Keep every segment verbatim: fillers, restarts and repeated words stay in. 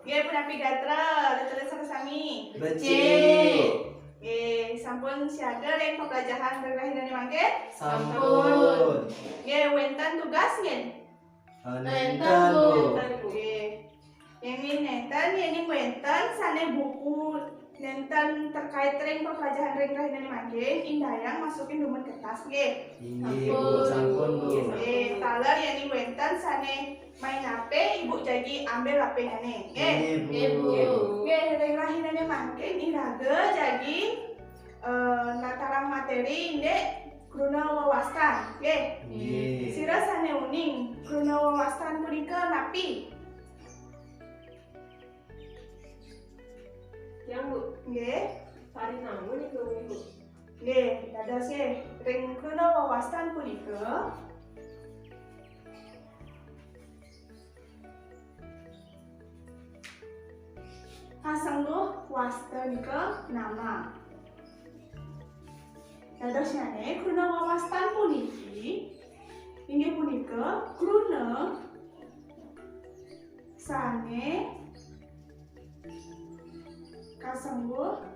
Nggih, punapi gatra, leres sami? Becik. Nggih, sampun siaga ring pepelajahan ring rahinané mangkin? Sampun. Nggih, wénten tugas nggih? Nénten, Bu. Nénten, Bu. Nggih. Yéning nénten, yéning wénten sané buku nénten terkait ring pepelajahan ring rahinané mangkin, indayang masukin dumun kertas nggih. Inggih, Bu, sampun, Bu. Nggih, taler yéning wénten sané main H P, Ibu jagi ambil H P-nyané. Nggih. Inggih, Bu. Nggih, ring rahinané mangkin iraga jagi eh, natarang materi indik kruna wawastan. Nggih. Inggih. Sira sané uning, kruna wawastan punika napi? Tiang, Bu. Nggih. Parinama nika, Bu. Nggih, dados nggih, ring kruna wawastan punika kasengguh wasta nika nama. Dadosnyané kruna wawastan puniki inggih punika kruna sané kasengguh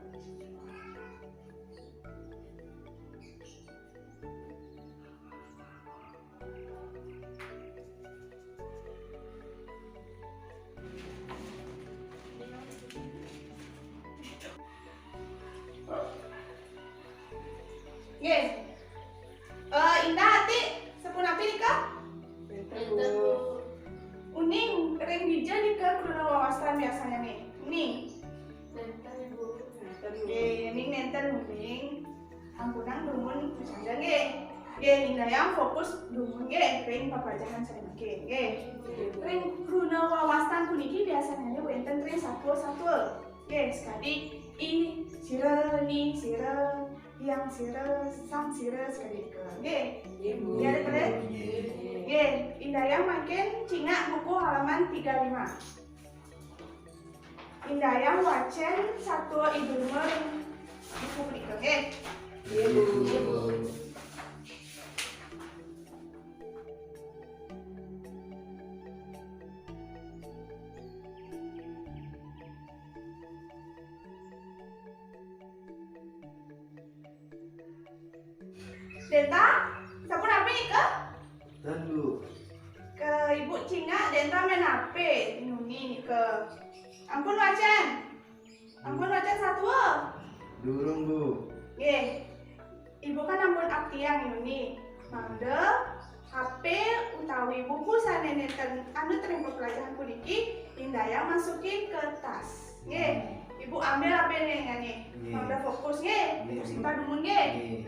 Nggih. Eh, Indah, Ati, sampun napi nika? Nénten, Bu. Uning, ring dija nika kruna wawastan biasanyané? Uning. Nénten, Bu. Nénten, Bu. Nggih, ning nénten uning. Ampunang dumun pacangga nggih. Nggih, indayang fokus dumun nggih ring pepelajahan sané mangkin nggih. Ring kruna wawastan puniki biasanyané wénten ring satua-satua. Nggih, sakadi I sira, Ni sira, Hyang sira, Sang sira, sakadi nika. Nggih. Nggih, Bu. Nggih, ada terus? Nggih. Nggih, indayang mangkin cingak buku halaman tiga lima. Indayang wacén satua I Durma ring buku punika, nggih. Nggih, Bu. Nggih, Bu. Dénta, sampun napi nika? Tan, Bu. Ké Ibu cingak, Dénta main H P, nyuni nika. Ampun wacén. Ampun wacén satua? Durung, Bu. Nggih. Ibu kan ampun aptiang nyuni. Mangda H P utawi buku sané nénten anut ring pepelajahan puniki, indayang masukin ke tas. Nggih. Ibu ambil H P-né, nggih. Nggih. Mangda fokus, nggih. Nggih, Bu. Ibu simpan dumun, nggih. Nggih.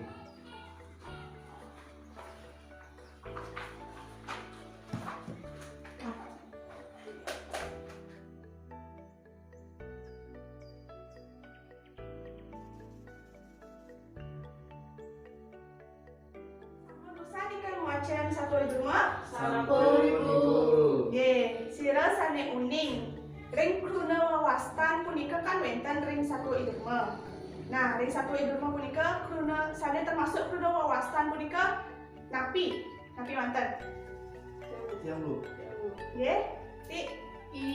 Sampun usan nika ngwacén satua I Durma? Sampun, Ibu. Nggih, sira sané uning ring kruna wawastan punika kan wénten ring satua I Durma. Nah, ring satua I Durma punika kruna sané termasuk kruna wawastan punika napi? Napi manten? Tiang, Bu. Nggih, Ti. I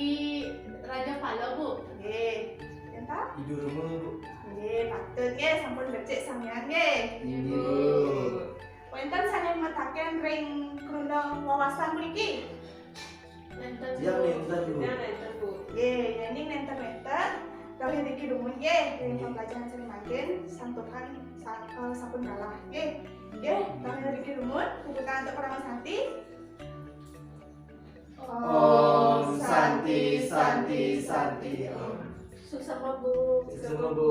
Raja Pala, Bu. Nggih. Enten? I Durma, Bu. Nggih, patut nggih, sampun becik samian nggih. Inggih, Bu. Wénten sané mataken ring kruna wawastan puniki? Nénten, Bu. Tiang nénten, Bu. Tiang nénten, Bu. Nggih, yéning nénten wénten, kalih niki dumun nggih, ring pembelajaran sané mangkin, santukan sa-, eh, sampun galah. Nggih. Nggih, kalih niki dumun, puputang antuk Parama Santi. Om Santi, Santi, Santi, Om. Suksma, Bu. Suksma, Bu.